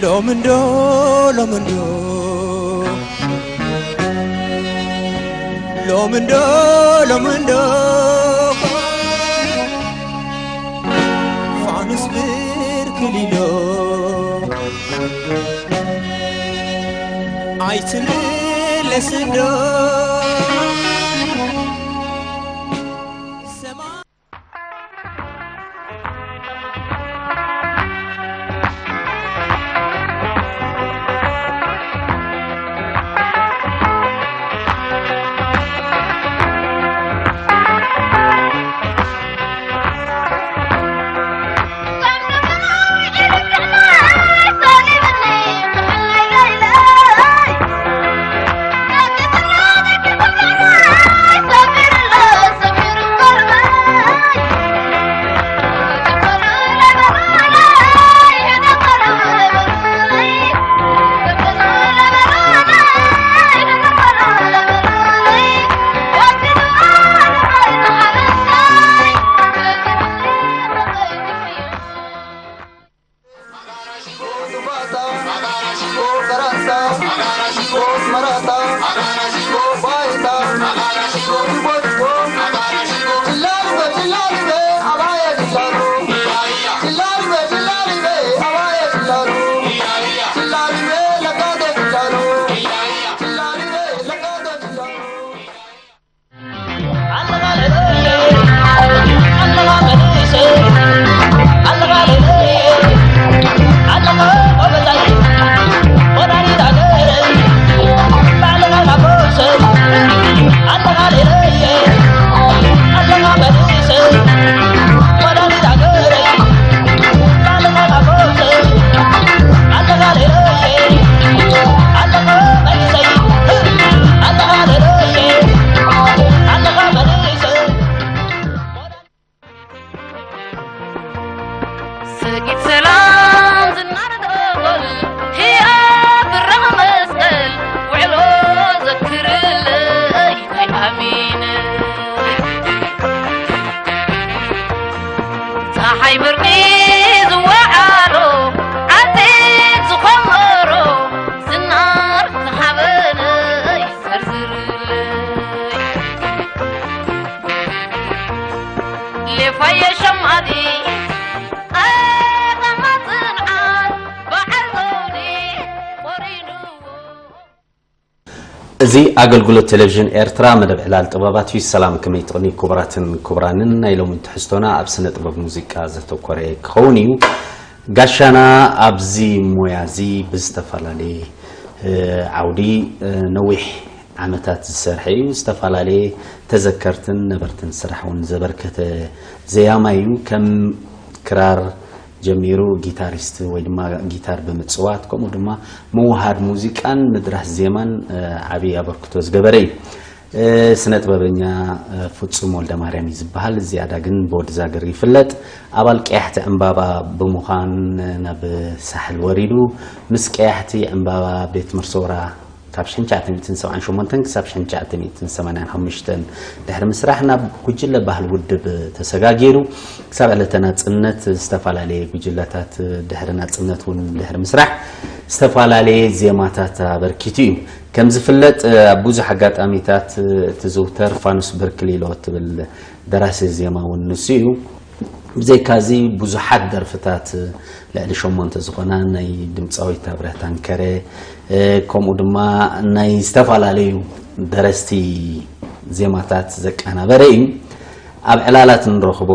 ሎምንዶ ሎምንዶ ሎምንዶ ሎምንዶ ፋኑስ ብርክሊሎ ኣይትምለስንዶ ሰማ ሰጊድ ሰላም ዝናር ደጎል ህያብ ብራኽ መስቀል ውዕሎ ዘክርለይ ናይ ኣሚን ጸሓይ ብርቂ ዝወዓሎ ዓንቴት ዝኾመሮ ዝናር ዝሃበለይ ዘርዝርለይ ሌፋየ ሸማዲ ኣቐማ ጽንዓት በዓል ዘውዲ ቆሪንዎ። እዚ ኣገልግሎት ቴሌቪዥን ኤርትራ መደብ ዕላል ጥበባት እዩ። ሰላም፣ ከመይ ትቕኒ? ክቡራትን ክቡራንን፣ ናይ ሎሚ ትሕዝቶና ኣብ ስነ ጥበብ ሙዚቃ ዘተኮረ ክኸውን እዩ። ጋሻና ኣብዚ ሞያ እዚ ብዝተፈላለየ፣ እ፣ ዓውዲ፣ እ፣ ነዊሕ ዓመታት ዝሰርሐ እዩ። ዝተፈላለየ ተዘከርትን ነበርትን ስራሕ እውን ዘበርከተ ዘያማይ እዩ። ከም ክራር ጀሚሩ ጊታሪስት ወይ ድማ ጊታር ብምጽዋት፣ ከምኡ ድማ ምውሃድ ሙዚቃን ምድራስ ዜማን፣ እ፣ ዓብዪ ኣበርክቶ ዝገበረ እዩ። እ፣ ስነ ጥበበኛ፣ እ፣ ፍጹም ወልደማርያም እዩ ዝበሃል። ዝያዳ ግን ብወዲ ዛግር ይፍለጥ። ኣባል ቀያሕቲ ዕምባባ ብምዃን ናብ ሳሕል ወሪዱ፣ ምስ ቀያሕቲ ዕምባባ ቤት መርሰውራ ካብ ሽሕን ትሽዓተ ሚእትን ሰብዓን ሸሞንተን ክሳብ ሽሕን ትሽዓተ ሚእትን ሰማንያን ሓሙሽተን ድሕሪ ምስራሕ፣ ናብ ጉጅለ ባህሊ ውድብ ተሰጋጊሩ። ክሳብ ዕለተ ናጽነት ዝተፈላለየ ጉጅለታት ድሕሪ ናጽነት እውን ድሕሪ ምስራሕ ዝተፈላለየ ዜማታት ኣበርኪቱ እዩ። ከም ዝፍለጥ፣ ኣብ ብዙሕ ኣጋጣሚታት እቲ ዝውተር ፋኑስ ብርክሊሎ እትብል ደራሲ ዜማ እውን ንሱ እዩ። ብዘይካዚ ብዙሓት ደርፍታት፣ ልዕሊ ሸሞንተ ዝኾና ናይ ድምፃዊት ኣብርህ ታንከረ፣ እ፣ ከምኡ ድማ ናይ ዝተፈላለዩ ደረስቲ ዜማታት ዘቀናበረ እዩ። ኣብ ዕላላት እንረኽቦ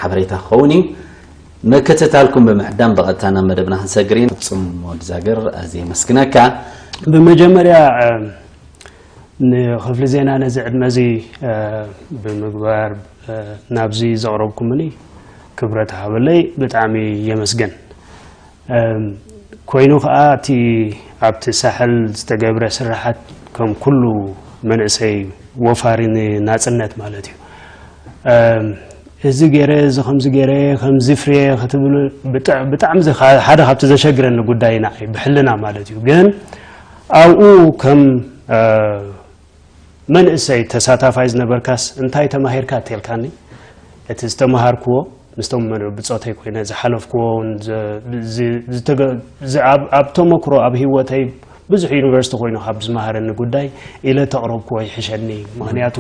ሓበሬታ ክኸውን እዩ። ምክትታልኩም ብምዕዳም ብቐጥታ ናብ መደብና ክንሰግር ኢና። ፍጹም ወዲ ዛግር፣ ኣዝየ የመስግነካ። ብመጀመርያ፣ እ፣ ንክፍሊ ዜና ነዚ ዕድመ እዚ፣ እ፣ ብምግባር፣ እ፣ ናብዚ ዘቕረብኩምኒ ክብረት ሃበለይ ብጣዕሚ የመስግን። እም፣ ኮይኑ ከኣ እቲ ኣብቲ ሳሕል ዝተገብረ ስራሓት ከም ኩሉ መንእሰይ ወፋሪ ንናጽነት ማለት እዩ። እም፣ እዚ ገይረ፣ እዚ ከምዚ ገይረ፣ ከምዚ ፍርየ ክትብል ብጣ-፣ ብጣዕሚ ዘ-፣ ሓደ ካብቲ ዘሸግረኒ ጉዳይ ንዓይ ብሕልና ማለት እዩ። ግን ኣብኡ ከም፣ እ፣ መንእሰይ ተሳታፋይ ዝነበርካስ እንታይ ተማሂርካ? እተልካኒ፣ እቲ ዝተምሃርክዎ ምስቶም መ- ብጾተይ ኮይነ ዝሓለፍክዎ እውን ዘ- ዝ- ዝተገ- ዝ- ኣብ ኣብ ተመክሮ ኣብ ህይወተይ ብዙሕ ዩኒቨርሲቲ ኮይኑ ካብ ዝመሃረኒ ጉዳይ ኢለ ተቕረብክዎ ይሕሸኒ። ምኽንያቱ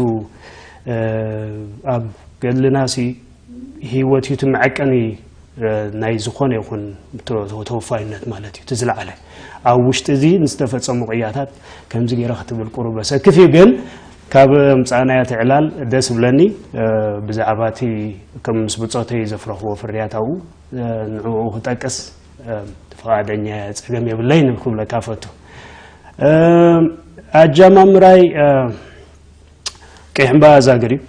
ኣብ ገድልናሲ ህይወት እዩ እቲ መዐቀኒ ናይ ዝኾነ ይኹን ተወፋይነት ማለት እዩ። እቲ ዝለዓለ ኣብ ውሽጢ እዚ ንዝተፈጸሙ ቅያታት ከምዚ ገይረ ክትብል ቁሩብ ኣሰክፍ እዩ። ግን ካብ ምጻእናያ ትዕላል ደስ ብለኒ። ብዛዕባ እቲ ከም ምስ ብጾተይ ዘፍረኽዎ ፍርያት ኣብኡ ንዕኡ ክጠቅስ ፍቓደኛ እየ፣ ጸገም የብለይን ክብለካ ፈቱ። ኣጃማምራይ ቀይሕ እምባ ዛግር እዩ።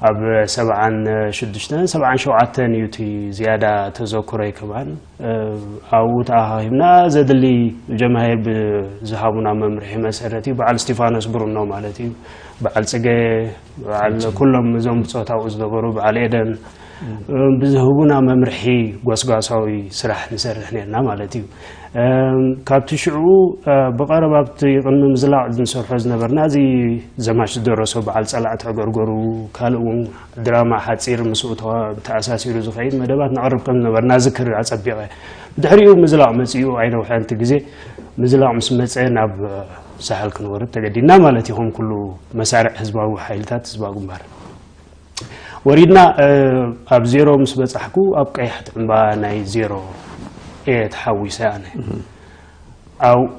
ኣብ ሰብዓን ሽዱሽተን ሰብዓን ሸውዓተን እዩ እቲ ዝያዳ ተዘክሮይ ከማን። ኣብኡ ተኣኻኺብና ዘድሊ ጀማሂር ብዝሃቡና መምርሒ መሰረት እዩ። በዓል እስቲፋኖስ ብሩኖ ማለት እዩ። በዓል ጽገ፣ በዓል ኩሎም እዞም ብጾታኡ ዝነበሩ፣ በዓል ኤደን፣ ብዝህቡና መምርሒ ጎስጓሳዊ ስራሕ ንሰርሕ ነርና ማለት እዩ። ካብቲ ሽዑ ብቐረባ ኣብቲ ቅድሚ ምዝላቕ ንሰርሖ ዝነበርና እዚ ዘማች ዝደረሶ በዓል ጸላእቲ ዕገርገሩ፣ ካልእ እውን ድራማ ሓጺር ምስኡ ተዋ- ተኣሳሲሩ ዝኸይድ መደባት ነቕርብ ከም ዝነበርና ዝክር ኣጸቢቐ። ብድሕሪኡ ምዝላቕ መጺኡ ኣይነውሐንቲ ግዜ ምዝላቕ ምስ መጸ ናብ ሳሕል ክንወርድ ተገዲድና ማለት እዩ። ከም ኩሉ መሳርዕ ህዝባዊ ሓይልታት ህዝባዊ ግንባር ወሪድና ኣብ ዜሮ ምስ በጻሕኩ ኣብ ቀያሕቲ ዕምባ ናይ ዜሮ እየ ተሓዊሰ ኣነ። ኣብኡ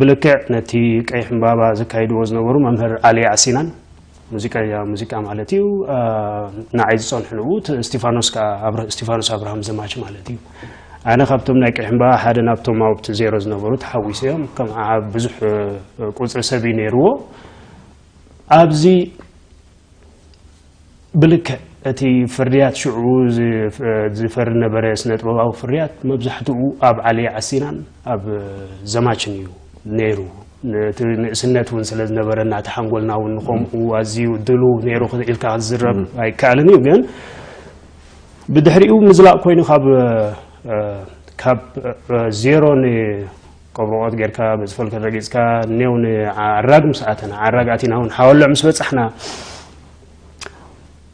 ብልክዕ ነቲ ቀይሕ ዕምባባ ዘካይድዎ ዝነበሩ መምህር ዓሊ ዓሲናን ሙዚቃ ሙዚቃ ማለት እዩ ንዓይ ዝጸንሑ ንኡ እስቲፋኖስ እስቲፋኖስ ኣብርሃም ዘማች ማለት እዩ። ኣነ ካብቶም ናይ ቀይሕ ዕምባባ ሓደ ናብቶም ኣብቲ ዜሮ ዝነበሩ ተሓዊሰ እዮም። ከም ብዙሕ ቁጽሪ ሰብ እዩ ነይርዎ። ኣብዚ ብልክዕ እቲ ፍርያት ሽዑ ዝፈሪ ነበረ ስነጥበባዊ ፍርያት መብዛሕትኡ ኣብ ዓሊ ዓሲናን ኣብ ዘማችን እዩ ነይሩ። እቲ ንእስነት እውን ስለ ዝነበረና እቲ ሓንጎልና እውን ንኸምኡ ኣዝዩ ድሉ ነይሩ ኢልካ ክዝረብ ኣይከኣልን እዩ። ግን ብድሕሪኡ ምዝላቕ ኮይኑ ካብ ካብ ዜሮ ንቆብሮቆት ጌርካ በዚ ፈልከል ረጊጽካ ኔው ንዓራግ ምስ ኣተና ዓራግ ኣቲና እውን ሓወልዕ ምስ በጻሕና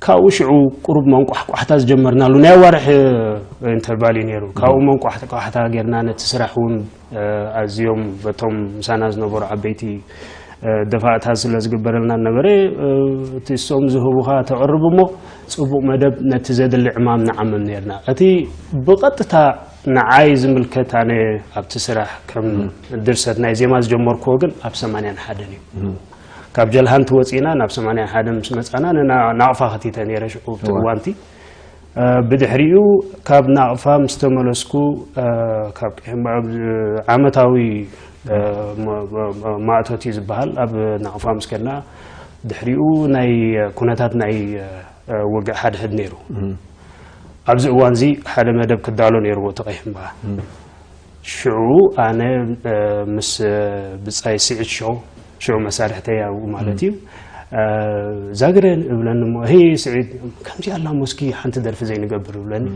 ካብኡ ሽዑ ቁሩብ መንቋሕቋሕታ ዝጀመርናሉ ናይ ኣዋርሕ ኢንተርቫል እዩ ነይሩ። ካብኡ መንቋሕቋሕታ ጌርና ነቲ ስራሕ እውን ኣዝዮም በቶም ምሳና ዝነበሩ ዓበይቲ ደፋእታ ስለ ዝግበረልና ነበረ። እቲ እሶም ዝህቡኻ ተቕርብ እሞ ጽቡቕ መደብ ነቲ ዘድሊ ዕማም ንዓምም ነርና። እቲ ብቐጥታ ንዓይ ዝምልከት ኣነ ኣብቲ ስራሕ ከም ድርሰት ናይ ዜማ ዝጀመርክዎ ግን ኣብ ሰማንያን ሓደን እዩ። ካብ ጀልሃንቲ ወጺና ናብ ሰማንያን ሓደን ምስ መጻና ንናቕፋ ከቲተ ነይረ ሽዑ ኣብቲ እዋንቲ። ብድሕሪኡ ካብ ናቕፋ ምስ ተመለስኩ ካብ ዓመታዊ ማእቶት እዩ ዝበሃል ኣብ ናቕፋ ምስ ከድና ድሕሪኡ ናይ ኩነታት ናይ ውግእ ሓድሕድ ነይሩ። ኣብዚ እዋን እዚ ሓደ መደብ ክዳሎ ነይርዎ እቲ ቀይሕ እምባ። ሽዑ ኣነ ምስ ብጻይ ስዒድ ሾው ሽዑ መሳርሕተይ ኣብኡ ማለት እዩ ዛግረ እብለኒ እሞ ሄ ስዒድ ከምዚ ኣላ ሞስኪ ሓንቲ ደርፊ ዘይንገብር እብለኒ።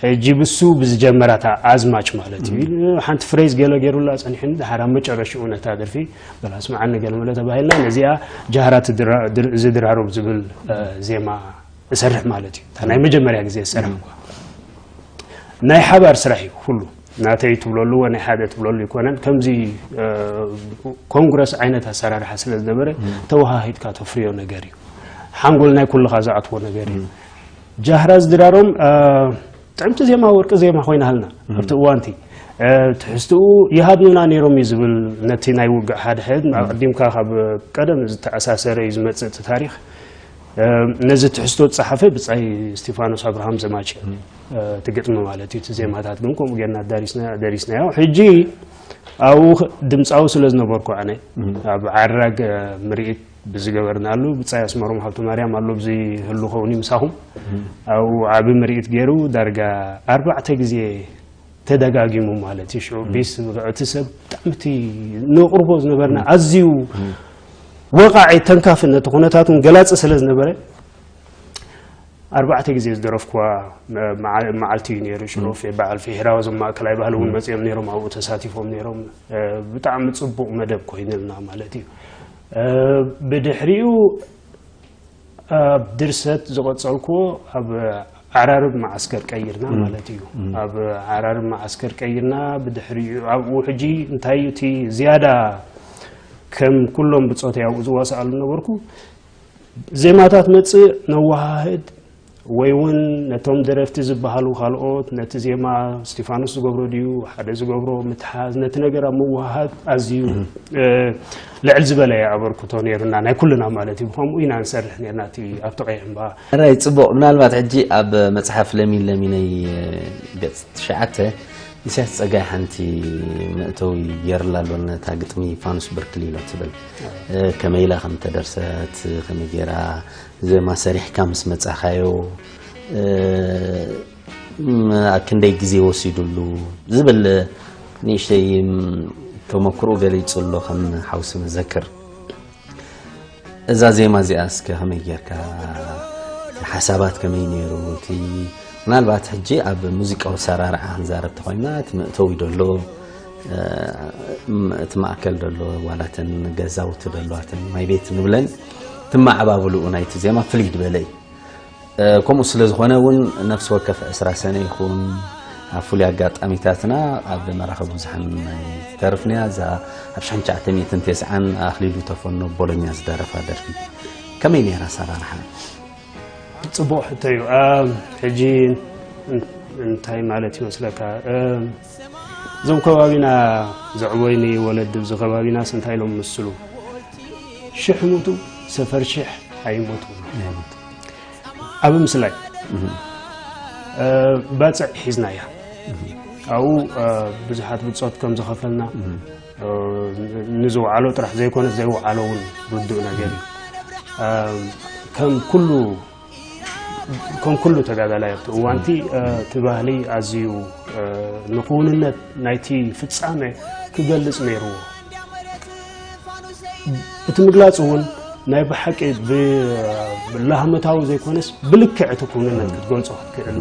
ሕጂ ብሱ ብዝጀመራታ ኣዝማች ማለት እዩ ሓንቲ ፍሬዝ ገለ ገይሩላ ጸኒሑኒ። ድሓር ኣብ መጨረሽኡ ነታ ደርፊ በላ ስምዓኒ ገለ መለ ተባሂልና ነዚኣ ጃህራ ዝድራሮብ ዝብል ዜማ እሰርሕ ማለት እዩ። እታ ናይ መጀመርያ ግዜ ዝሰርሕ እኳ ናይ ሓባር ስራሕ እዩ ኩሉ ናተይ ትብለሉ ወይ ናይ ሓደ ትብለሉ ይኮነን። ከምዚ ኮንግረስ ዓይነት ኣሰራርሓ ስለ ዝነበረ ተወሃሂድካ ተፍርዮ ነገር እዩ። ሓንጎል ናይ ኩልኻ ዝኣትዎ ነገር እዩ። ጃህራ ዝድራሮም ጥዕምቲ ዜማ ወርቂ ዜማ ኮይና ሃልና ኣብቲ እዋንቲ ትሕዝትኡ ይሃድኑና ነይሮም እዩ ዝብል ነቲ ናይ ውግእ ሓድሕድ ኣቀዲምካ ካብ ቀደም ዝተኣሳሰረ እዩ ዝመጽእ እቲ ታሪኽ። ነዚ ትሕዝቶ ዝጸሓፈ ብጻይ እስቲፋኖስ ኣብርሃም ዘማች እቲ ግጥሚ ማለት እዩ። እቲ ዜማታት ግን ከምኡ ጌርና ደሪስናዮ። ሕጂ ኣብኡ ድምፃዊ ስለ ዝነበርኩ ኣነ ኣብ ዓራግ ምርኢት ብዝገበርናሉ ብጻይ ኣስመሮም ሃብተ ማርያም ኣሎ ብዚ ህሉ ኸውን እዩ ምሳኹም ኣብኡ ዓቢ ምርኢት ገይሩ ዳርጋ ኣርባዕተ ግዜ ተደጋጊሙ ማለት እዩ። ሽዑ ቢስ እቲ ሰብ ብጣዕሚ እቲ ነቕርቦ ዝነበርና ኣዝዩ ወቓዒ ተንካፊ ነቲ ኩነታቱን ገላጺ ስለ ዝነበረ ኣርባዕተ ግዜ ዝደረፍኩዋ መዓልቲ እዩ ነይሩ። ሽዑ በዓል ፊሕራዊ እዞም ማእከላይ ባህሊ እውን መጺኦም ነይሮም ኣብኡ ተሳቲፎም ነይሮም። ብጣዕሚ ጽቡቕ መደብ ኮይኑልና ማለት እዩ። ብድሕሪኡ ኣብ ድርሰት ዝቐጸልኩዎ ኣብ ዓራርብ መዓስከር ቀይርና ማለት እዩ። ኣብ ዓራርብ መዓስከር ቀይርና፣ ብድሕሪኡ ኣብኡ ሕጂ እንታይ እዩ እቲ ዝያዳ ከም ኩሎም ብጾተይ ኣብኡ ዝዋሳኣሉ ነበርኩ። ዜማታት መጽእ ነወሃህድ ወይ እውን ነቶም ደረፍቲ ዝበሃሉ ካልኦት ነቲ ዜማ እስቲፋኖስ ዝገብሮ ድዩ ሓደ ዝገብሮ ምትሓዝ፣ ነቲ ነገር ኣብ ምውሃሃድ ኣዝዩ ልዕል ዝበለ ኣበርክቶ ነይሩና፣ ናይ ኩልና ማለት እዩ። ብኸምኡ ኢና ንሰርሕ ነርና እቲ ኣብቲ ቀይሕ እምባ። ራይ ጽቡቕ። ምናልባት ሕጂ ኣብ መጽሓፍ ለሚን ለሚነይ ገጽ ትሽዓተ፣ ኢሳያስ ጸጋይ ሓንቲ መእተዊ ገይርላ ኣሎ፣ ነታ ግጥሚ ፋኑስ ብርክሊሎ ትብል። ከመይ ኢላ ከም ተደርሰት፣ ከመይ ገይራ ዜማ ሰሪሕካ ምስ መጻኻዮ፣ ኣብ ክንደይ ግዜ ወሲዱሉ ዝብል ንእሽተይ ተመክርኡ ገሊጹ ኣሎ ከም ሓውሲ መዘክር። እዛ ዜማ እዚኣ እስከ ከመይ ጌርካ፣ እቲ ሓሳባት ከመይ ነይሩ፣ እቲ ምናልባት ሕጂ ኣብ ሙዚቃዊ ኣሰራርዓ ክንዛረብ ተኾይና እቲ መእተዊ ደሎ እቲ ማእከል ደሎ ዋላ እተን ገዛውቲ ደለዋ እተን ማይ ቤት ንብለን እቲ ማዕባብልኡ ናይቲ ዜማ ፍልይ ዝበለ እዩ። ከምኡ ስለ ዝኾነ እውን ነፍሲ ወከፍ ዕስራ ሰነ ይኹን ኣብ ፍሉይ ኣጋጣሚታትና ኣብ መራኸቢ ብዙሓን ኣይተርፍንያ። እዛ ኣብ ሽሕን ትሽዓተ ሚእትን ተስዓን ኣኽሊሉ ተፈኖ ቦሎኛ ዝደረፋ ደርፊ ከመይ ነይራ ኣሰራርሓ? ጽቡቕ ሕቶ እዩ። ሕጂ እንታይ ማለት ይመስለካ፣ እዞም ከባቢና ዘዕቦይኒ ወለዲ ኣብዚ ከባቢናስ እንታይ ኢሎም ምስሉ፣ ሽሕ ሙቱ ሰፈር ሽሕ ኣይሞቱ። ኣብ ምስላይ ባጽዕ ሒዝናያ። ኣብኡ ብዙሓት ብጾት ከም ዝኸፈልና፣ ንዝወዓሎ ጥራሕ ዘይኮነ ዘይወዓሎ እውን ርዱእ ነገር እዩ። ከም ኩሉ ከም ኩሉ ተጋዳላይ ኣብቲ እዋንቲ እቲ ባህሊ ኣዝዩ ንክውንነት ናይቲ ፍጻመ ክገልጽ ነይርዎ። እቲ ምግላጽ እውን ናይ ብሓቂ ብላህመታዊ ዘይኮነስ ብልክዕ እቲ ክውንነት ክትገልጾ ክትክእል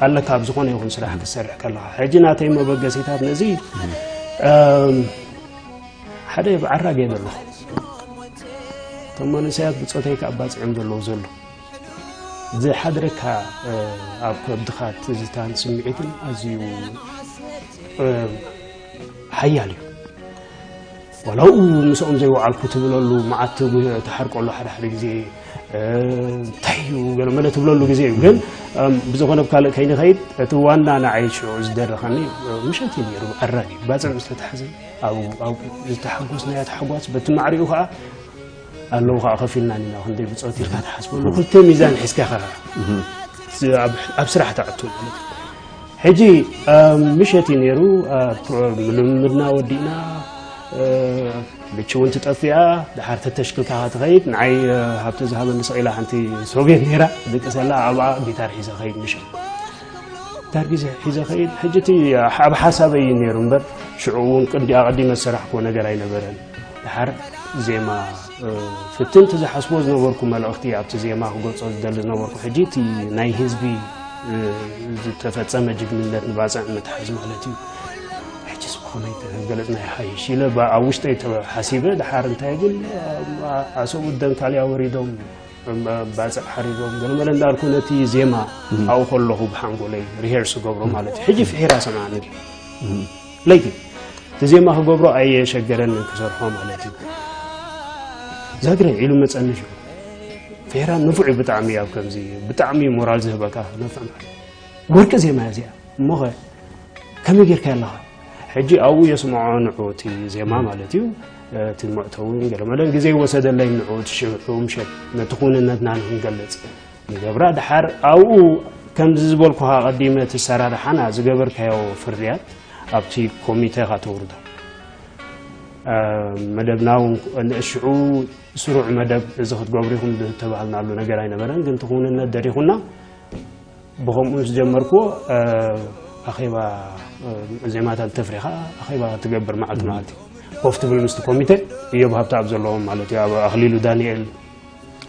ኣለካ ኣብ ዝኾነ ይኹን ስራሕ ክትሰርሕ ከለኻ። ሕጂ ናተይ መበገሲታት ነዚ ሓደ ብዓራግ እየ ዘለኹ። እቶም መንእሰያት ብጾተይ ከኣ ባጽዕ እዮም ዘለዉ ዘሎ። ዝሓድረካ ኣብ ከብድኻ ትዝታን ስምዒትን ኣዝዩ ሓያል እዩ። ዋላ ኣብኡ ምስኦም ዘይወዓልኩ ትብለሉ መዓት ትሓርቀሉ ሓደ ሓደ ግዜ እንታይ እዩ ገለ መለ ትብለሉ ግዜ እዩ። ግን ብዝኾነ ብካልእ ከይንኸይድ እቲ ዋና ንዓይ ሽዑ ዝደረኸኒ ምሸት እዩ ነይሩ። ኣራጊ ባጽዕ ምስ ተታሕዘ ዝተሓጎስናዮ ታሕጓስ በቲ ማዕሪኡ ከዓ ኣለዉ ከዓ ከፊልና ኢና ክንደይ ብፆት ኢልካ ትሓስበሉ ክልተ ሚዛን ሒዝካ ኢኻ ኣብ ስራሕ ተኣቱ ማለት እዩ። ሕጂ ምሸት እዩ ነይሩ። ልምምድና ወዲእና ልቺ እውን ትጠፍእ እያ። ድሓር ተተሽክልካ ትኸይድ። ንዓይ ሃብተ ዝሃበኒ ስቕ ኢላ ሓንቲ ሶቬት ነይራ ትድቅሰላ ኣብኣ ጊታር ሒዘ ኸይድ ምሸት። ዳርጊ ሒዘ ኸይድ። ሕጂ እቲ ኣብ ሓሳበይ እዩ ነይሩ እምበር ሽዑ እውን ቅዲ ኣቐዲመ ዝሰራሕክዎ ነገር ኣይነበረን። ድሓር ዜማ ፍትንቲ ዝሓስቦ ዝነበርኩ መልእኽቲ ኣብቲ ዜማ ክገልጾ ዝደሊ ዝነበርኩ ሕጂ እቲ ናይ ህዝቢ ዝተፈጸመ ጅግንነት ንባጽዕ ምትሓዝ ማለት እዩ። ሕጂስ ብኸመይ ተገለጽና ይሓይሽ ኢለ ኣብ ውሽጠይ ተሓሲበ ድሓር እንታይ ግን ኣሰብኡት ደንካልያ ወሪዶም ባፅዕ ሓሪዶም ገለመለ እንዳልኩ ነቲ ዜማ ኣብኡ ከለኹ ብሓንጎለይ ሪሄርስ ገብሮ ማለት እዩ። ሕጂ ፍሒራ ሰምዓኒ ለይቲ እቲ ዜማ ክገብሮ ኣየሸገረንን ክሰርሖ ማለት እዩ። ዛግረ ኢሉ መፀኒ ሽዑ ፍሒራ ንፉዕ እዩ ብጣዕሚ ኣብ ከምዚ ብጣዕሚ ሞራል ዝህበካ ነፍዕ ማለት ወርቂ ዜማ እያ እዚኣ እሞኸ ከመይ ጌርካ ኣለኻ? ሕጂ ኣብኡ የስምዖ ንዑ እቲ ዜማ ማለት እዩ። እቲ መእተውን ገለመለን ግዜ ይወሰደለይ ንዑ እቲ ሽዑ ምሸት ነቲ ኩንነትና ንክንገልጽ ንገብራ። ድሓር ኣብኡ ከምዚ ዝበልኩኻ ቀዲመ እቲ ሰራርሓና ዝገበርካዮ ፍርያት ኣብቲ ኮሚቴ ኢኻ ተውርዶ። መደብና እውን ንእሽዑ ስሩዕ መደብ እዚ ክትገብሩ ኢኹም ዝተባህልናሉ ነገር ኣይነበረን፣ ግን እቲ ኩንነት ደሪኹና ብኸምኡ ምስ ጀመርክዎ ኣኼባ ዜማታት ተፍሪኻ ኣኼባ ትገብር መዓልቲ መዓልቲ ኮፍ ትብል ምስቲ ኮሚቴ እዮብ ሃብተኣብ ዘለዎም ማለት እዩ። ኣብ ኣኽሊሉ ዳንኤል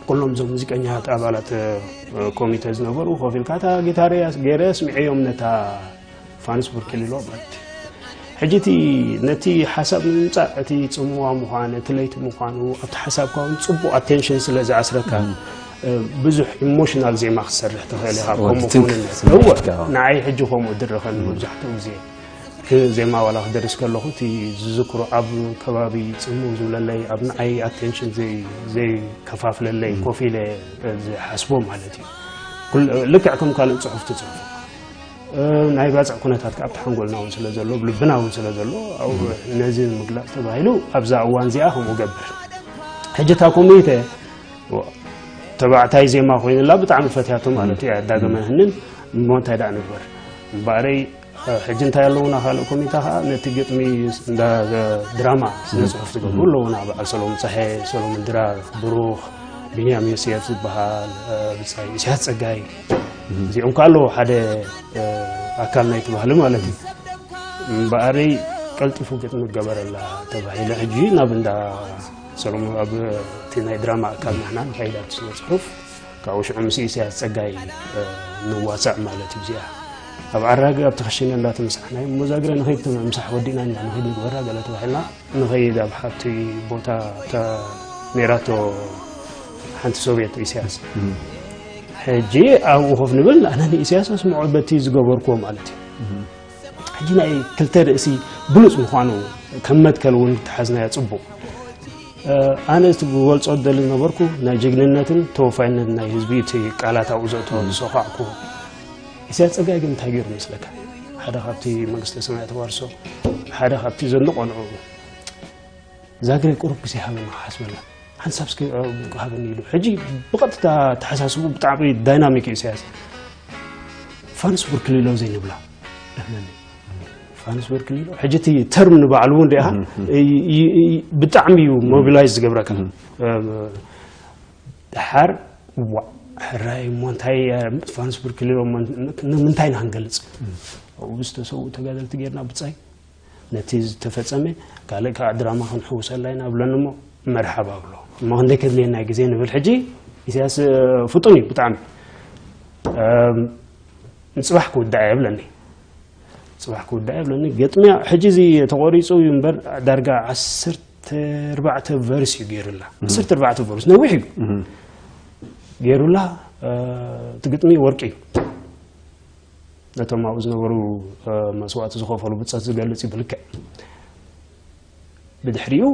ኩሎም እዞም ሙዚቀኛታት ኣባላት ኮሚቴ ዝነበሩ ኮፍ ኢልካ እታ ጊታረይ ገይረ ኣስሚዐዮም ነታ ፋኑስ ብርኪ ኢልዎ ማለት እዩ። ሕጂ እቲ ነቲ ሓሳብ ንምምፃእ እቲ ፅምዋ ምዃን እቲ ለይቲ ምዃኑ ኣብቲ ሓሳብካ እውን ፅቡቕ ኣቴንሽን ስለ ዝኣስረካ ብዙሕ ኢሞሽናል ዜማ ክትሰርሕ ትኽእል ኢኻ። ከምኡ ክውንነት እወ። ንዓይ ሕጂ ከምኡ ድረኸኒ መብዛሕትኡ ግዜ ዜማ ዋላ ክደርስ ከለኹ እቲ ዝዝክሮ ኣብ ከባቢ ጽምው ዝብለለይ ኣብ ንዓይ ኣቴንሽን ዘይከፋፍለለይ ኮፍ ኢለ ዝሓስቦ ማለት እዩ። ልክዕ ከም ካልእ ጽሑፍ ትጽሕፎ ናይ ባፅዕ ኩነታት ከኣ ኣብቲ ሓንጎልና እውን ስለ ዘሎ ልብና እውን ስለ ዘሎ ነዚ ምግላፅ ተባሂሉ ኣብዛ እዋን እዚኣ ከምኡ ገብር። ሕጂ እታ ኮሚቴ ተባዕታይ ዜማ ኮይንላ ብጣዕሚ ፈትያቶ ማለት እዩ። ኣዳገመ ህንን እሞ እንታይ ደኣ ንግበር እምበኣረይ ሕጂ እንታይ ኣለውና ካልእ ኮሚታ ከዓ ነቲ ግጥሚ እንዳ ድራማ ስነ ፅሑፍ ዝገብሩ ኣለውና። በዓል ሰሎሙን ፀሐ፣ ሰሎሙን ድራር፣ ብሩኽ፣ ቢንያም ዮሴፍ ዝበሃል ብፃይ፣ ኢሳያስ ፀጋይ እዚኦም ከዓ ኣለዉ ሓደ ኣካል ናይቲ ባህሊ ማለት እዩ። እምበኣረይ ቀልጢፉ ግጥሚ ገበረላ ተባሂለ ሕጂ ናብ እንዳ ሰሎሙን ኣብ እቲ ናይ ድራማ ኣካል ንሕና ንኸይድ ኣብቲ ስነ ፅሑፍ ካብኡ ሽዑ ምስ ኢሳያስ ፀጋይ ንዋሳእ ማለት እዩ። እዚኣ ኣብ ዓራግ ኣብቲ ክሽነ እንዳተመሳሕናዮ እሞ ዛግረ ንኸይድ ምሳሕ ወዲእና ኢና ንኸይድ ንግበራ ገለ ተባሂልና ንኸይድ ኣብ ሓንቲ ቦታ ነይራቶ ሓንቲ ሶቪየት ኢሳያስ። ሕጂ ኣብኡ ኮፍ ንብል ኣነ ንኢሳያስ ኣስምዖ በቲ ዝገበርክዎ ማለት እዩ። ሕጂ ናይ ክልተ ርእሲ ብሉፅ ምዃኑ ከም መትከል እውን ተሓዝናዮ ፅቡቕ። ኣነ እቲ ክገልፆ ደሊ ዝነበርኩ ናይ ጅግንነትን ተወፋይነትን ናይ ህዝቢ እቲ ቃላት ኣብኡ ዘእተወ ዝሰኳዕኩ ኢሳያስ ፀጋይ ግን እንታይ ገይሩ መስለካ? ሓደ ካብቲ መንግስተ ሰማያት ተዋርሶ ሓደ ካብቲ ዘንቆልዑ ዛግረ ቁሩብ ግዜ ሃበኒ ክሓስበላ ሓንሳብ እስኪ ሃበኒ ኢሉ ሕጂ ብቐጥታ ተሓሳስቡ ብጣዕሚ ዳይናሚክ እዩ ኢሳያስ። ፋንስቡርግ ክልሎ ዘይንብላ እመኒ ፋንስቡርግ ክልሎ ሕጂ እቲ ተርም ንባዕሉ እውን ሪኣ ብጣዕሚ እዩ ሞቢላይዝ ዝገብረካ። ደሓር ዋዕ ሕራይ እሞ እንታይ ፋንስቡርግ ክልሎ ንምንታይ ኢና ክንገልፅ? ኣብኡ ዝተሰውኡ ተጋደልቲ ጌርና ብፃይ ነቲ ዝተፈፀመ ካልእ ከዓ ድራማ ክንሕውሰላ ኢና ብለኒ እሞ መርሓባ ብሎ እሞ ክንደይ ከድልየና ግዜ ንብል ሕጂ ኢሳያስ ፍጡን እዩ ብጣዕሚ። ንፅባሕ ክውዳእ እየ ብለኒ። ፅባሕ ክውዳእ እየ ብለኒ። ገጥምያ ሕጂ እዚ ተቆሪፁ እዩ እምበር ዳርጋ ዓሰርተ ኣርባዕተ ቨርስ እዩ ገይሩላ። ዓሰርተ ኣርባዕተ ቨርስ ነዊሕ እዩ ገይሩላ። እቲ ግጥሚ ወርቂ እዩ። ነቶም ኣብኡ ዝነበሩ መስዋእቲ ዝኸፈሉ ብፀት ዝገልፅ እዩ ብልክዕ። ብድሕሪኡ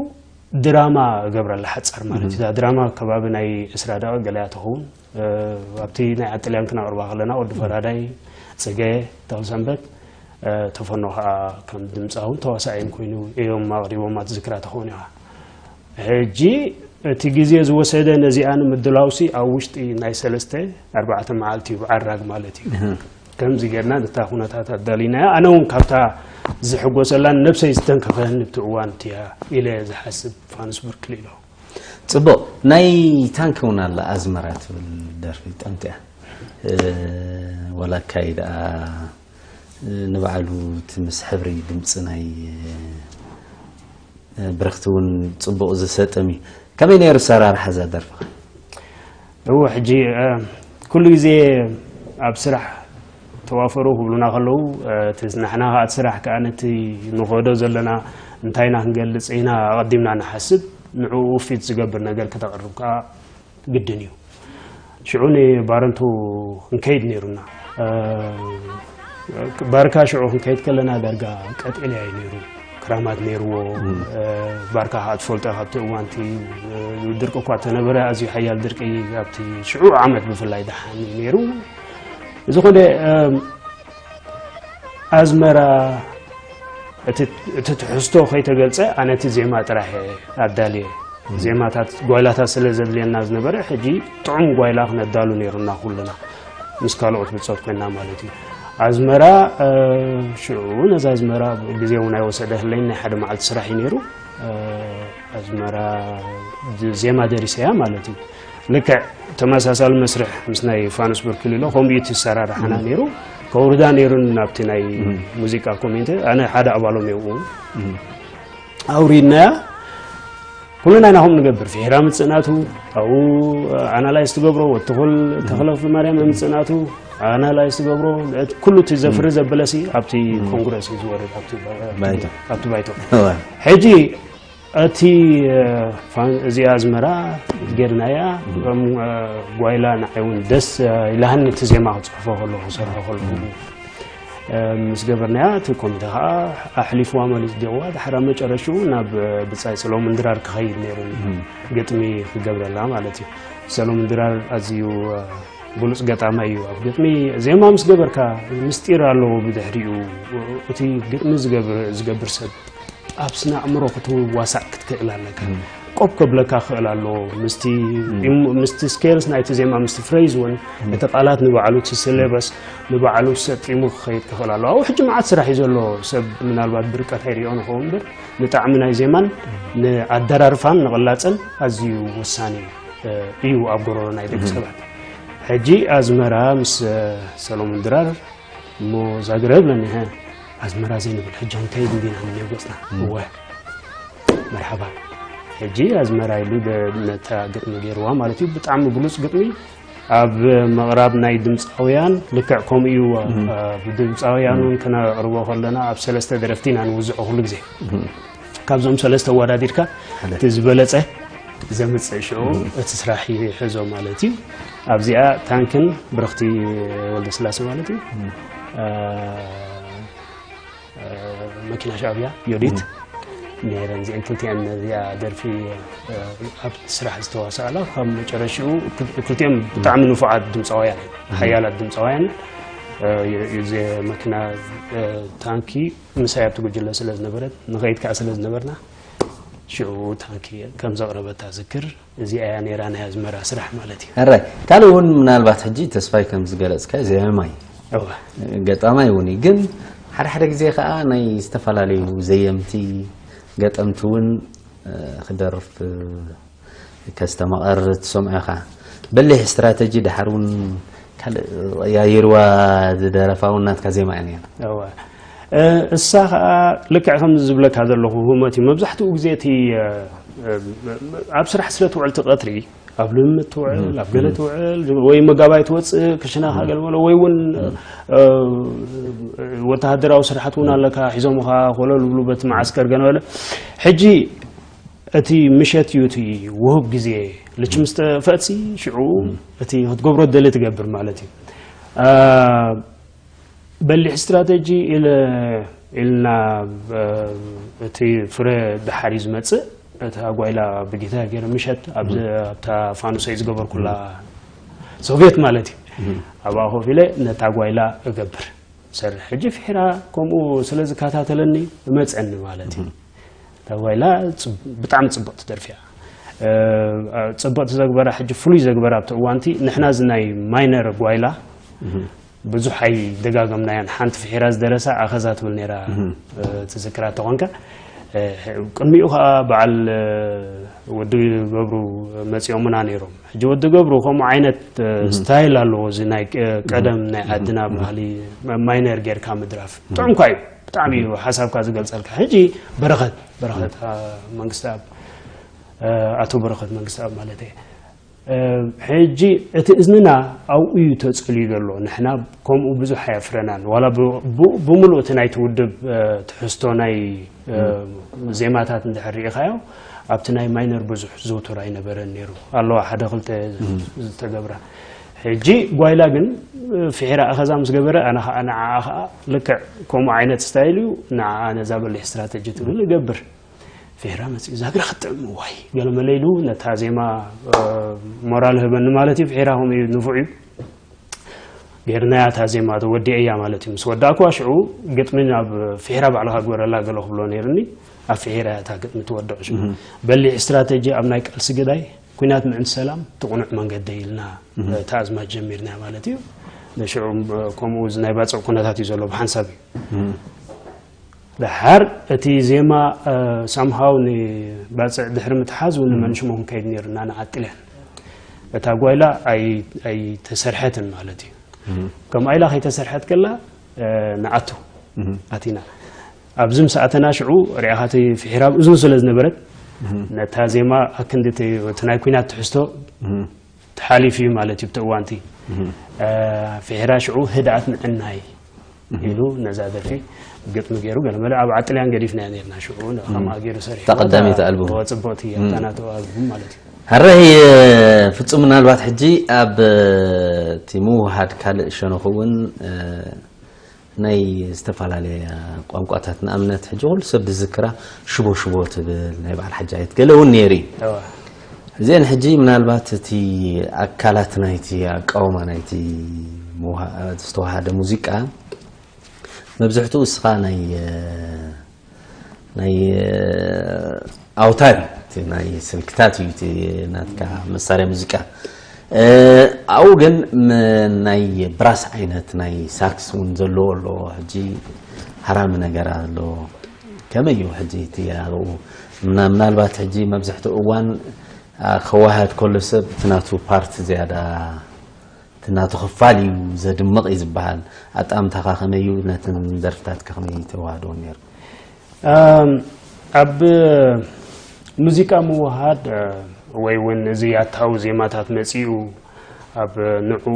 ድራማ ገብረላ ሓፃር ማለት እዩ። እዛ ድራማ ከባቢ ናይ ዕስራ ደቂቕ ገለያ ትኸውን። ኣብቲ ናይ ኣጥልያን ክነቕርባ ከለና ወዲ ፈራዳይ፣ ፅገ፣ ተኽልሰንበት፣ ተፈኖ ከዓ ከም ድምፃውን ተዋሳኣይን ኮይኑ እዮም ኣቕሪቦማ ትዝክራ ተኸውን ኢኻ። ሕጂ እቲ ግዜ ዝወሰደ ነዚኣ ንምድላውሲ ኣብ ውሽጢ ናይ ሰለስተ ኣርባዕተ መዓልቲ እዩ ብዓራግ ማለት እዩ። ከምዚ ጌርና ነታ ኩነታት ኣዳሊናያ ኣነ እውን ካብታ ዝሕጎሰላን ነብሰይ ዝተንከፈህኒ ብቲ እዋን እቲያ ኢለ ዝሓስብ ፋኑስ ብርክል ኢሎ። ፅቡቕ ናይ ታንክ እውን ኣላ ኣዝመራ ትብል ደርፊ ጠምቲያ ወላ ካይ ደኣ ንባዕሉ እቲ ምስ ሕብሪ ድምፂ ናይ ብርኽቲ እውን ፅቡቕ ዝሰጥም እዩ። ከመይ ነይሩ ኣሰራርሓ እዛ ደርፍኻ? እወ ሕጂ ኩሉ ግዜ ኣብ ስራሕ ተዋፈሩ ክብሉና ከለዉ እቲ ናሕና ከዓ እቲ ስራሕ ከዓ ነቲ ንኸዶ ዘለና እንታይ ኢና ክንገልፅ ኢና ኣቐዲምና ንሓስብ ንዕኡ ውፊት ዝገብር ነገር ከተቕርብ ከዓ ግድን እዩ። ሽዑ ንባረንቱ ክንከይድ ነይሩና። ባርካ ሽዑ ክንከይድ ከለና ዳርጋ ቀጤልያ እዩ ነይሩ። ክራማት ነይርዎ። ባርካ ከዓ ትፈልጦ ካብቲ እዋንቲ ድርቂ እኳ ተነበረ ኣዝዩ ሓያል ድርቂ ኣብቲ ሽዑ ዓመት ብፍላይ ደሓን እዩ ነይሩ። ዝኾነ ኣዝመራ እቲ ትሕዝቶ ከይተገልፀ ኣነ እቲ ዜማ ጥራሕ ኣዳልየ ዜማታት ጓይላታት ስለ ዘድልየና ዝነበረ ሕጂ ጥዑም ጓይላ ክነዳሉ ነይሩና ኩልና ምስ ካልኦት ብፆት ኮይና ማለት እዩ። ኣዝመራ ሽዑ ነዛ ኣዝመራ ግዜ እውን ኣይወሰደህለይን ናይ ሓደ መዓልቲ ስራሕ እዩ ነይሩ። ኣዝመራ ዜማ ደሪሰያ ማለት እዩ። ልክዕ ተመሳሳሊ መስርሕ ምስ ናይ ፋኑስ ብርክል ኢሎ ከምኡ እዩ እቲ ኣሰራርሓና ነይሩ። ከውርዳ ነይሩን ናብቲ ናይ ሙዚቃ ኮሚቴ ኣነ ሓደ ኣባሎም እየ። ኣውሪድናያ ኩልና ኢና ከምኡ ንገብር። ፍሒራ ምፅእ ናቱ ኣብኡ ኣናላይዝ ትገብሮ ወትኹል ተኽለፍሉ ማርያም ምፅእ ናቱ ኣናላይዝ ትገብሮ ኩሉ እቲ ዘፍሪ ዘበለሲ ኣብቲ ኮንግረስ እዩ ዝወርድ ኣብቲ ባይቶ። ሕጂ እቲ ፋን እዚኣ ኣዝመራ ጌርናያ፣ ከም ጓይላ ንዓይ እውን ደስ ኢላሃኒ፣ እቲ ዜማ ክፅሕፎ ከለኹ ክሰርሖ ከለኹ ምስ ገበርናያ፣ እቲ ኮሚተ ከዓ ኣሕሊፍዋ ማለት ዲዋ፣ ድሓር ኣብ መጨረሽኡ ናብ ብፃይ ሰሎሙን ድራር ክኸይድ ነይሩ፣ ግጥሚ ክገብረላ ማለት እዩ። ሰሎሙን ድራር ኣዝዩ ብሉፅ ገጣማይ እዩ። ኣብ ግጥሚ ዜማ ምስ ገበርካ ምስጢር ኣለዎ ብድሕሪኡ። እቲ ግጥሚ ዝገብር ዝገብር ሰብ ኣብ ስነ ኣእምሮ ክትዋሳእ ክትክእል ኣለካ። ቆብ ከብለካ ክኽእል ኣለዎ። ምስቲ ምስቲ ስኬልስ ናይቲ ዜማ፣ ምስቲ ፍሬዝ እውን፣ እቲ ቃላት ንባዕሉ፣ እቲ ሲሌበስ ንባዕሉ ሰጢሙ ክኸይድ ክኽእል ኣለዎ። ኣብኡ ሕጂ መዓት ስራሕ እዩ ዘሎ። ሰብ ምናልባት ብርቀት ኣይሪኦ ንኸውን እምበር፣ ንጣዕሚ ናይ ዜማን ንኣደራርፋን ንቕላፅን ኣዝዩ ወሳኒ እዩ ኣብ ጎረሮ ናይ ደቂ ሰባት። ሕጂ ኣዝመራ ምስ ሰሎሙን ድራር እሞ ዛግረ ብለኒ፣ "ሀ፣ ኣዝመራ ዘይንብል ሕጂ ክንከይድ እንዲና ንኔው ገፅና?" "እወ፣ መርሓባ። ሕጂ ኣዝመራ" ኢሉ ደ-፣ ነታ ግጥሚ ገይርዋ ማለት እዩ። ብጣዕሚ ብሉፅ ግጥሚ። ኣብ ምቕራብ ናይ ድምፃውያን ልክዕ ከምኡ እዩ። ኣብ ድምፃውያን እውን ክነቕርቦ ከለና ኣብ ሰለስተ ደረፍቲ ኢና ንውዝዖ ኩሉ ግዜ። ካብዞም ሰለስተ ኣወዳዲርካ ሓደ። እቲ ዝበለፀ ዘምፅእ ሽዑ እቲ ስራሕ ይሕዞ ማለት እዩ። ኣብዚኣ ታንክን ብርኽቲ ወልደስላሴ ማለት እዩ። እ፣ እ፣ መኪና ሻዕብያ፣ ዮዲት፣ ነይረን። እዚአን ክልቲአን ነዚኣ ደርፊ፣ እ፣ ኣብ ስራሕ ዝተዋሳእላ፣ ካብ መጨረሽኡ ክል-፣ ክልቲኦም ብጣዕሚ ንፉዓት ድምፃውያን፣ ሓያላት ድምፃውያን። እ፣ የ-፣ የ-፣ መኪና፣ እ፣ ታንኪ ምሳይ ኣብቲ ጉጅለ ስለ ዝነበረት፣ ንኸይድ ከዓ ስለ ዝነበርና፣ ሽዑ ታንኪ ከም ዘቕረበታ ዝክር። እዚኣ እያ ነይራ ናይ ኣዝመራ ስራሕ ማለት እዩ። ሕራይ፣ ካልእ እውን ምናልባት ሕጂ ተስፋይ ከም ዝገለጽካ ዜማይ፣ እወ። ገጣማይ እውን እዩ። ግን ሓደ ሓደ ግዜ ከኣ ናይ ዝተፈላለዩ ዘየምቲ፣ ገጠምቲ እውን፣ እ፣ ክደርፍ፣ እ፣ ከስተማቐር ትሰምዖ ኢኻ። በሊሕ ስትራተጂ ደሓር እውን ካልእ ቀያይርዋ ዝደረፋ እውን ናትካ ዜማ እያ ነይራ። እወ። እ፣ እሳ ኸኣ ልክዕ ከም ዝብለካ ዘለኹ ህሞት እዩ። መብዛሕትኡ ግዜ እቲ፣ እ፣ እ፣ ኣብ ስራሕ ስለ ትውዕል እቲ ቀትሪ፣ ኣብ ልምምድ ትውዕል፣ ኣብ ገለ ትውዕል፣ ወይ መጋባይ ትወጽእ፣ ክሽናኻ ገለ በለ፣ ወይ እውን፣ እ፣ ወተሃደራዊ ስራሓት እውን ኣለካ፣ ሒዞምኻ ኮለል ዝብሉ በቲ መዓስከር ገለ በለ። ሕጂ እቲ ምሸት እዩ እቲ ውሁብ ግዜ፣ ልች ምስ ጠፍአትሲ ሽዑ እቲ ክትገብሮ ትደሊ ትገብር ማለት እዩ። እ፣ በሊሕ ስትራተጂ ኢለ-፣ ኢልና፣ እ፣ እቲ ፍረ ደሓር እዩ ዝመጽእ። እታ ጓይላ ብጊታር ገይረ ምሸት ኣብ፣ ኣብታ ፋኑሰይ ዝገበርኩላ ሶቪየት ማለት እዩ። ኣብኣ ኮፍ ኢለ ነታ ጓይላ እገብር፣ ሰርሕ። ሕጂ ፍሒራ ከምኡ ስለ ዝከታተለኒ እመጸኒ ማለት እዩ። እታ ጓይላ ጽብ-፣ ብጣዕሚ ጽብቕቲ ደርፊ እያ። እ፣ ጽብቕቲ ዘግበራ፣ ሕጂ ፍሉይ ዘግበራ ኣብቲ እዋንቲ፣ ንሕና እዚ ናይ ማይነር ጓይላ ብዙሕ ኣይደጋገምናያን። ሓንቲ ፍሒራ ዝደረሳ ኣኸዛ ትብል ነይራ፣ እ፣ ትዝክራ ተኾንካ። እ፣ ቅድሚኡ ኸኣ በዓል፣ እ፣ ወዲ ገብሩ መጺኦምና ነይሮም። ሕጂ ወዲ ገብሩ ከምኡ ዓይነት፣ እ፣ ስታይል ኣለዎ፣ እዚ ናይ፣ እ፣ ቀደም ናይ ዓድና ባህሊ፣ ማ-፣ ማይነር ጌርካ ምድራፍ። ጥዑምኳ እዩ፣ ብጣዕሚ እዩ ሓሳብካ ዝገልጸልካ። ሕጂ በረኸት፣ በረኸት፣ አ፣ መንግስተኣብ፣ እ፣ ኣቶ በረኸት መንግስተኣብ ማለት እየ። እ፣ ሕጂ እቲ እዝንና ኣብኡ እዩ ተጸልዩ ዘሎ። ንሕና ከምኡ ብዙሕ ኣየፍረናን። ዋላ ብ-፣ ብ-፣ ብምሉእ እቲ ናይቲ ውድብ፣ እ፣ ትሕዝቶ ናይ፣ እ፣ ዜማታት እንድሕር ርኢኻዮ፣ ኣብቲ ናይ ማይነር ብዙሕ ዝውቱር ኣይነበረን ነይሩ። ኣለዋ ሓደ ክልተ ዝተገብራ። ሕጂ ጓይላ ግን፣ እ፣ ፍሒራ ኣኸዛ ምስ ገበረ፣ ኣነ ኸኣ ንዓኣ ኸኣ ልክዕ ከምኡ ዓይነት ስታይል እዩ፣ ንዓኣ ነዛ በሊሕ ስትራተጂ ትብል እገብር። ፍሒራ መጺኡ፣ "ዛግራ ክትጥዕም፣ ዋይ!" ገለ መለ ኢሉ ነታ ዜማ፣ እ፣ ሞራል ህበኒ ማለት እዩ። ፍሒራ ከምኡ እዩ፣ ንፉዕ እዩ። ጌርናያ እታ ዜማ፣ ተወዲአ እያ ማለት እዩ። ምስ ወዳእኩዋ ሽዑ ግጥሚ ናብ ፍሒራ ባዕልኻ ግበረላ ገለ ክብሎ ነይሩኒ። ኣብ ፍሒራ እያ እታ ግጥሚ ትወድቕ ሽዑ። በሊሕ ስትራተጂ ኣብ ናይ ቃልሲ ግዳይ፣ ኲናት ምእንቲ ሰላም እቲ ቁኑዕ መንገዲ ኢልና፣ እታ ኣዝማች ጀሚርናያ ማለት እዩ። ንሽዑ ከምኡ እዚ ናይ ባጽዕ ኩነታት እዩ ዘሎ ብሓንሳብ እዩ። ደሓር እቲ ዜማ፣ እ፣ ሳምሃው ንባጽዕ ድሕሪ ምትሓዝ እውን ንመንሽሞ ክንከይድ ነይሩና ንዓዲ ጥልያን። እታ ጓይላ ኣይ-፣ ኣይተሰርሐትን ማለት እዩ። ከምኣ ኢላ ከይተሰርሐት ከላ፣ እ፣ ንኣቱ ኣቲና። ኣብዚ ምስ ኣተና ሽዑ ሪኣኻ እቲ ፍሒራ ኣብ እዝኑ ስለ ዝነበረት፣ ነታ ዜማ ኣክንዲ እቲ፣ እቲ ናይ ኲናት ትሕዝቶ ተሓሊፉ እዩ ማለት እዩ። ብቲ እዋንቲ፣ እ፣ ፍሒራ ሽዑ ህድኣት ምዕናይ ኢሉ ነዛ ደርፊ ግጥሚ ገይሩ ገለ መለ ኣብ ዓጥልያን ገዲፍናያ ነርና ሽዑ ከምኣ ገይሩ ሰሪሑ እታ ቀዳመይቲ ኣልቡም። ጽቡቕቲ ኣብታ ናቱ ኣልቡም ማለት እዩ። ሕራይ ፍጹም ምናልባት ሕጂ ኣብ እቲ ምውሃድ ካልእ ሸነኹ እውን ናይ ዝተፈላለየ ቋንቋታት ንኣብነት ሕጂ ኩሉ ሰብ ዝዝክራ ሽቦ ሽቦ ትብል ናይ በዓል ሓጃየት ገለ እውን ነይሩ እዩ። እወ። እዚአን ሕጂ ምናልባት እቲ ኣካላት ናይቲ ኣቃውማ ናይቲ ዝተዋሃደ ሙዚቃ መብዝሕትኡ እስኻ ናይ ናይ ኣውታር እዩ እቲ ናይ ስልክታት እዩ እቲ ናትካ መሳርያ ሙዚቃ ኣብኡ ግን ናይ ብራስ ዓይነት ናይ ሳክስ እውን ዘለዎ ኣሎ ሕጂ ሃራሚ ነገር ኣሎ ከመይ እዩ ሕጂ እቲ ኣብኡ ምናልባት ሕጂ መብዝሕትኡ እዋን ከዋህድ ከሎ ሰብ እቲ ናቱ ፓርት ዝያዳ እቲ ናቱ ክፋል እዩ ዘድምቕ እዩ ዝበሃል ኣጣምታኻ ከመይ እዩ ነትን ደርፍታትካ ከመይ ተዋህዶ ነይሩ ኣብ ሙዚቃ ምውሃድ ወይ እውን እዚ ኣታዊ ዜማታት መፂኡ ኣብ ንዑ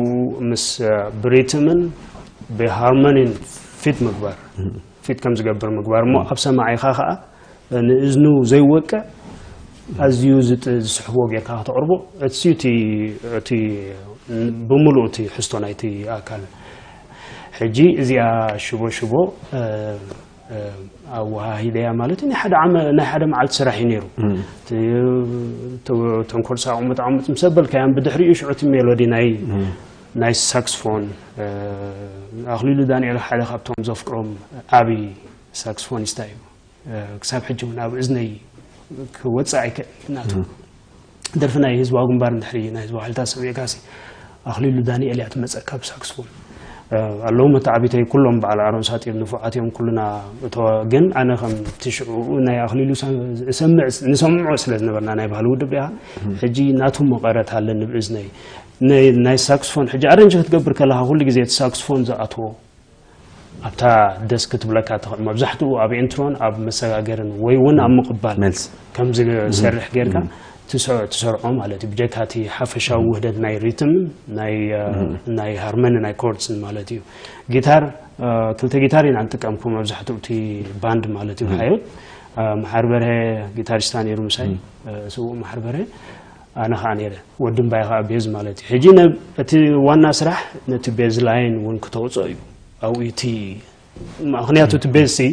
ምስ ብሪትምን ብሃርሞኒን ፊት ምግባር ፊት ከም ዝገብር ምግባር እሞ ኣብ ሰማዒኻ ከዓ ንእዝኑ ዘይወቅዕ ኣዝዩ ዝስሕቦ ጌርካ ከተቕርቦ እቲ እቲ ብምሉእ እቲ ሕዝቶ ናይቲ ኣካል ሕጂ እዚኣ ሽቦ ሽቦ ኣወሃሂደያ ማለት ናይ ሓደ ዓመ ናይ ሓደ መዓልቲ ስራሕ እዩ ነይሩ ተንኮል ሳቑምጥ ዓሙጥ ምስ ኣበልካያን ብድሕሪኡ ሽዑ እቲ ሜሎዲ ናይ ናይ ሳክስፎን ኣኽሊሉ ዳንኤል ሓደ ካብቶም ዘፍቅሮም ዓብዪ ሳክስፎኒስታ እዩ ክሳብ ሕጂ እውን ኣብ እዝነይ ክወፅእ ኣይክእል ናቱ ደርፊ ናይ ህዝባዊ ግንባር እንድሕሪ ናይ ህዝባዊ ሓይልታት ሰሚዕካሲ ኣኽሊሉ ዳንኤል እያ ትመፀካ ብሳክስፎን ኣለዉ መተዓቢተይ ኩሎም በዓል ኣሮን ሳጢር ንፉዓት እዮም ኩልና እቶ ግን ኣነ ከም ትሽዑ ናይ ኣኽሊሉ እሰምዕ ንሰምዖ ስለ ዝነበርና ናይ ባህሊ ውድብ ዲኣ ሕጂ ናቱ መቐረት ኣለኒ ብእዝነይ ናይ ሳክስፎን ሕጂ ኣረንጂ ክትገብር ከለካ ኩሉ ግዜ እቲ ሳክስፎን ዝኣትዎ ኣብታ ደስ ክትብለካ ትኽእል መብዛሕትኡ ኣብ ኢንትሮን ኣብ መሰጋገርን ወይ እውን ኣብ ምቕባል መልሲ ከም ዝሰርሕ ጌርካ ትሰርዖ ማለት እዩ ብጀካ እቲ ሓፈሻዊ ውህደት ናይ ሪትምን ናይ ሃርመኒ ናይ ኮርድስን ማለት እዩ ጊታር ክልተ ጊታር ኢና ንጥቀምኩ መብዛሕትኡ እቲ ባንድ ማለት እዩ ሓዮት መሓር በርሀ ጊታሪስታ ነይሩ ምሳይ ስውእ መሓር በርሀ ኣነ ከዓ ነይረ ወዲ እምባይ ከዓ ቤዝ ማለት እዩ ሕጂ እቲ ዋና ስራሕ ነቲ ቤዝ ላይን እውን ክተውፅኦ እዩ ኣብኡ እቲ ምክንያቱ እቲ ቤዝ ሲ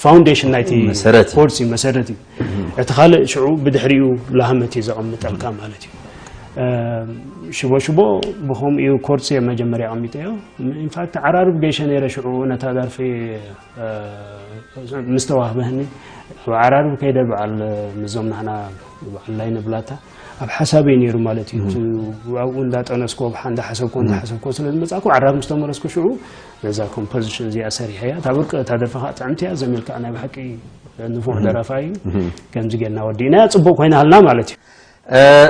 ፋውንዴሽን ናይቲ መሰረት እዩ። ኮርስ እዩ መሰረት እዩ እቲ ካልእ ሽዑ ብድሕሪኡ ላህመት እዩ ዘቐምጠልካ ማለት እዩ ሽቦ ሽቦ ብከምኡ እዩ ኮርስ እየ መጀመርያ ኣቐሚጠዮ ኢንፋክት ዓራርብ ገይሸ ነይረ ሽዑ ነታ ደርፊ ምስ ተዋህበህኒ ኣብ ዓራርብ ከይደ በዓል ምዞም ናህና በዓል ላይ ንብላታ ኣብ ሓሳበይ ነይሩ ማለት እዩ ኣብኡ እንዳጠነስኮ ብሓ እንዳሓሰብኮ እንዳሓሰብኮ ስለ ዝመፃእኩ ዓራርብ ምስ ተመለስኩ ሽዑ ነዛ ኮምፖዚሽን እዚኣ ሰሪሐያ እታ ብርቂ እታ ደርፊ ከዓ ጥዕምቲ እያ ዘሚልካ ናይ ብሓቂ ንፉዕ ደራፋይ እዩ ከምዚ ጌርና ወዲእናያ ፅቡቅ ኮይና ሃልና ማለት እዩ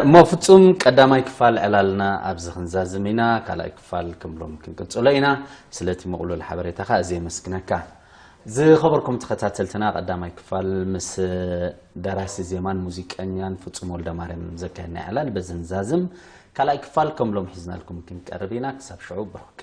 እሞ ፍጹም ቀዳማይ ክፋል ዕላልና ኣብዚ ክንዛዝም ኢና ካልኣይ ክፋል ከምሎም ክንቅጽሎ ኢና ስለቲ ምቕሉል ሓበሬታኻ እዚ የመስግነካ ዝኸበርኩም ተኸታተልትና ቀዳማይ ክፋል ምስ ደራሲ ዜማን ሙዚቀኛን ፍጹም ወልደ ማርያም ዘካየድና ዕላል በዚ ንዛዝም ካልኣይ ክፋል ከምሎም ሒዝናልኩም ክንቀርብ ኢና ክሳብ ሽዑ ብሩክ